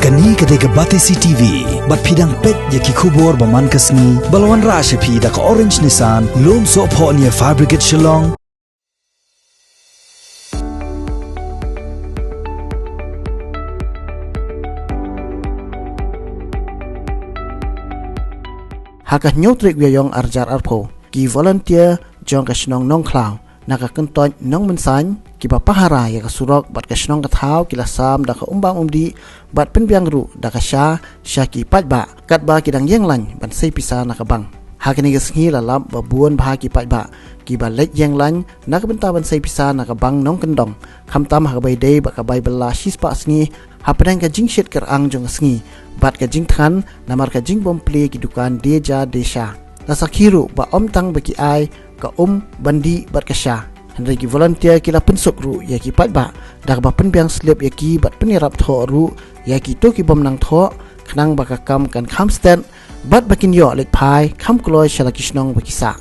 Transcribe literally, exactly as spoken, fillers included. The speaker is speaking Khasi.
Kane ka dei ka Batesi T V, bad phi dang peit ïa ki khubor ba man ka sngi, ba la wanrah sha phi da ka Orange Nissan, Lumsohphoh near Fire Brigade Shillong. Ha ka hynñiew tarik Ïaïong ar hajar arphew, ki volunteer jong ka shnong Nongkhlaw, na ka kyntoit Nongmynsain, kiba pahara ïa ka surok bad ka shnong ka thaw ki la sam da ka umbam umdih bad pynbiang ruh da ka sha sha ki paidbah, katba ki dang ïeng lain ban sei pisa na ka bank. Ha kane ka sngi la lap ba bun bha ki paidbah kiba leit ïeng lain na ka bynta ban sei pisa na ka bank Nongkyndong, khamtam ha kaba ïadei bad ka bai bylla shispah sngi, hapdeng ka jingshit kyrang jong ka sngi bad ka jingthngan namar ka jingbym plie ki dukan die ja die sha. La sakhi ruh ba ym tang ba ki ai ka um, ban dih bad ka sha, hynrei ki volunteer ki la pynsuk ruh ïa ki paidbah da kaba pynbiang slip ïa ki bad pynïarap thoh ruh ïa kito ki bym nang thoh, khnang ba ka kam kan kham stet bad ba kin ïoh leit phai kham kloi sha la ki shnong ba ki sah.